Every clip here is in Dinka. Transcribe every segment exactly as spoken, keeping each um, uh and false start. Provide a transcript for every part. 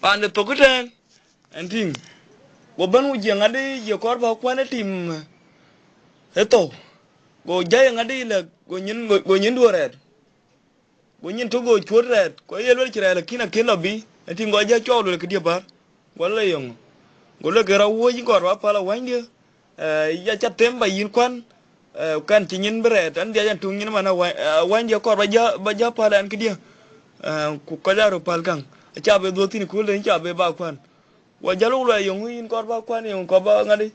Paan de thok ëtɛ̈ɛ̈n, ɛn tïŋ. Go bɛ̈n ku jiëŋ adï, jiëk kɔɔr bä kuan ë tim ë thou. Go jäi ŋadï lɛ̈k, go nyin, go, go nyin duö rɛɛt. Go nyin tök go cuöt rɛɛt, ku ye luel cï rɛɛt, lakin akën lɔ bï, ë tïŋ, go jɔ cɔɔl luel këdië bär. Go lɔ yɔŋ. Go luel ke rɔt wuöc kɔɔr bä päl awänydië, eh, ya ca them bä yïn kuan, eh, kan cï nyin bï rɛɛt, an dhiac an tuŋ nyin man awäny, eh, awänydië kɔɔr bä jɔ, bä jɔ päl ɛn këdië. Eh, ku kɔc aa röt päl käŋ, aca bï dhuöth thïn kööl den ca bï bä kuan. Wa jäl wok luɛɛl yöŋ yïn kɔɔr bä kuan yöŋ kɔɔr bä ŋadï.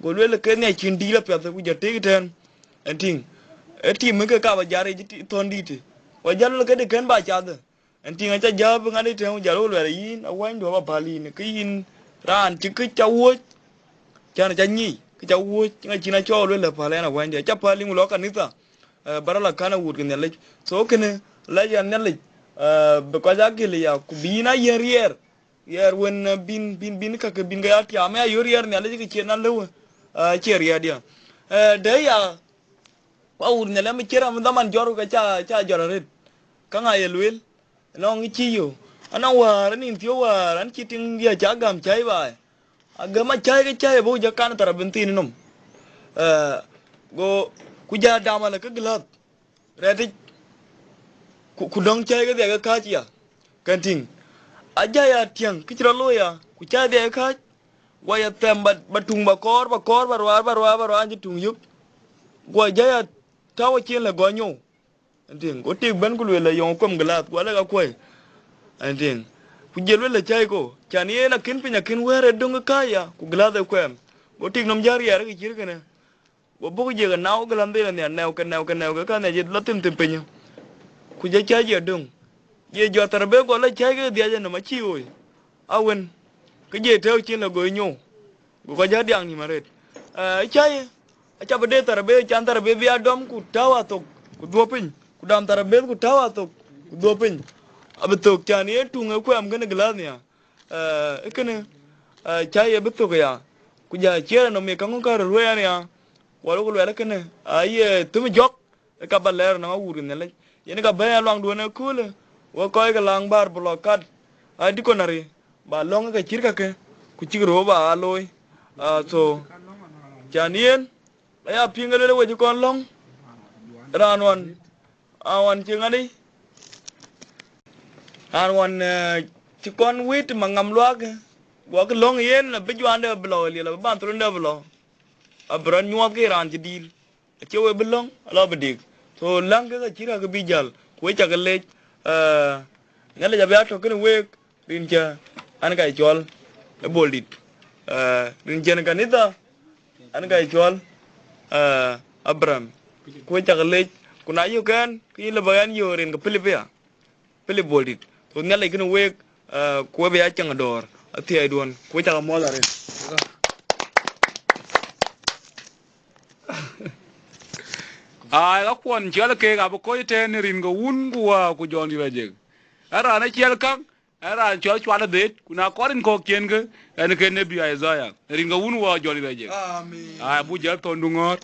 Go lueel ke nhiac cïn dïït apiath ku jɔ tek ëtɛ̈ɛ̈n. Ɛn tïŋ, ë tim ke ka bä jat yic thɔ̈n dïïtë. Wa jäl lueel ke dï kën bä cathë. Ɛn tïŋ, aca jääp ŋadï tɛ̈ɛ̈n, ku jäl wok luɛɛl yïn awänydu abä päl yïn, ke yïn raan cï kë ca wuöc, cän ca nyic, kë ca wuöc, ŋa cïn acɔɔl lueel lë päl ɛn awänydu. Aca päl yïn ku lɔ kanitha, eh, bä rɔt la kän awut ke Nhialic. So kënë, lɛc ɛn Nhialic, eh, bï kɔc aa gël ya, ku bï yïn a yiɛ̈n riɛɛr. Riɛɛr wën, eh, bïn, bïn, bïn kakë bïn ke ya tiaam, ya yöör riɛɛr Nhialic ke cïn alëu, eh, cie riɛɛrdiɛ̈. Eh, dɛ̈ ya, wa wut Nhialic, mi cï ram dhaman jɔr ke ca, ca jɔr arëët. Ka ŋa ye lueel? Nɔŋ cï yo. Anɔŋ wäär, anïn thiö wäär, an cï tiŋ diɛ ca gäm cäi baai. Agäm a cäi ke cäi buk jɔ kan thar abïn thiin nɔm. Eh, go, ku ja dam alë ke glath. Rɛtic, ku, ku dɔŋ cäi ke dhiac ke kääc ya, kɛn tïŋ. Aja ya tiɛŋ, kë cï rɔt looi ya, ku cäi dhiac ke kääc, guɔ ya thɛm bä, bä tuŋ bä kɔɔr, bä kɔɔr, bä ruaar, bä ruaar, bä ruaar, an cï tuŋ yök. Guɔ ja ya tääu acïn lë gɔny nyou. Kɛn tïŋ, go tik bɛ̈n ku lueel la yɔŋ kuɛm glath, guɔ lɛ ka kuɔi. Kɛn tïŋ. Ku jël lueel la cäi ko, can yen akën piny akën wɛ̈ɛ̈r ë döŋ ke kääc ya, ku glath ë kuɛm. Go tik nɔm ja riɛɛr ke cït kënë. Go buk jiëk ë nau ke lɔ dhil nhial, nɛu ke nɛu ke nɛu ke ka nhiac lɔ thim thim piny. Ku jɔ cäi jɔ döŋ. Jɔ jɔ thar bë gɔl ë cäi ke dhiac ë nɔm acï ɣoi. Awën, ke jɔ tɛ̈ɛ̈u cin lɔ goi nyou. Go kɔc jɔ diaŋ nïm arëët. Eh, cäi, aca bï dee thar bë, can thar bë bï a dɔm ku tääu athok, ku dhuö piny. Ku dam thar bë ku tääu athok, ku dhuö piny. Abï thök can yen tuŋ ë kuɛm kënë glath nhial. Eh, ë kënë, eh, cäi ye bï thök aya, ku ja ciɛɛr nɔm ye käŋö ka röt ruëëc aya, wal ku luɛɛl ë kënë, aye thïm jɔk, ë ka bä lɛɛr nɔm awuur ke Nhialic. Yen ka bɛ̈ɛ̈i aluaŋduön ëköölë, wek kɔc ke laŋ bäär bï lɔ kat, aa dictionary, bä lɔ̈ŋ ke cït kakë, ku cïk röör bä aa looi. Ah, so, can yen, aya piŋ ë lueel we cï kɔn lɔ̈ŋ, raan ɣɔn, a ɣɔn cï ŋadï, raan ɣɔn, eh, cï kɔn wit maŋam luaak, guɔkï lɔ̈ŋ yen, abï juande bï lɔ ë liel, abï banthorunde bï lɔ, abï rɔt nyuɔɔth ke raan cï dïïl. Acie we bï lɔ̈ŋ, alɔ bï dik. So, läŋ ke ka cït kakë bï jäl, ku we cakë lec, eh, Nhialic abï a tɔ̈ kënë week, rin cä an ka cɔl ë Bol dït. Eh, rin cɛn kanitha, an ka cɔl, eh, Abraham. Ku we cakë lec, ku na yök ɛn, ke yïn lë bä ɛn yöök rin ke Pilip aya. Pilip Bol dït. Ku Nhialic kënë week, eh, ku we bï a cäŋ dɔ̈ɔ̈r, athiɛɛiduön, ku we cakë muɔl arëët. Ai, ka kuɔn ciɛl keek abï kɔc tɛ̈ɛ̈n në rin ke Wun ku Wä ku Jɔn dït Ajek. Ë raan ë ciɛl käŋ, ë raan cɔl Cual ë Dheet, ku na kɔɔr rin kɔ̈k ciëën ke, ɛn ke nebi Isaiah, në rin ke Wun Wä Jɔn dït Ajek. Amen. Ai, abuk jäl thɔndu ŋɔ̈ɔ̈r.